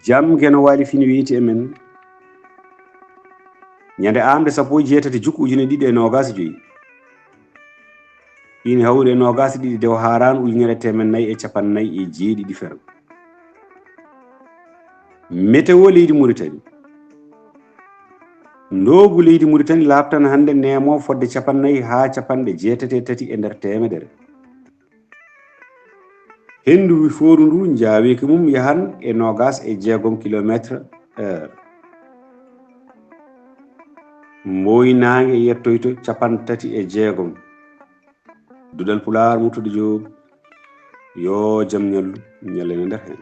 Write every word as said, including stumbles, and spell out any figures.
Jam geno waali fini weyti e men. Ñande aamde sappo e jeetati juku ujine ɗiɗi e noogaas e joyi. Ine hawri e noogaas e ɗiɗi dewo haaraan ujunere teemen nayi e capanɗe nayi e jeeɗiɗi fero. Météo leydi Mauritanie. Ndoogu leydi Mauritanie laaɓtan hannde neemo fodde capanɗe nayi haa capanɗe jeetati e tati e nder teemedere. Henndu wi fooru ndu njaaweeki mum yahan e noogaas e jeegom kilometre heure. Mboy naange yettoyto capanɗe tati e jeegom. Duɗal Pulaar Murtude Joob, yo jam ñallu, ñallane nder heen.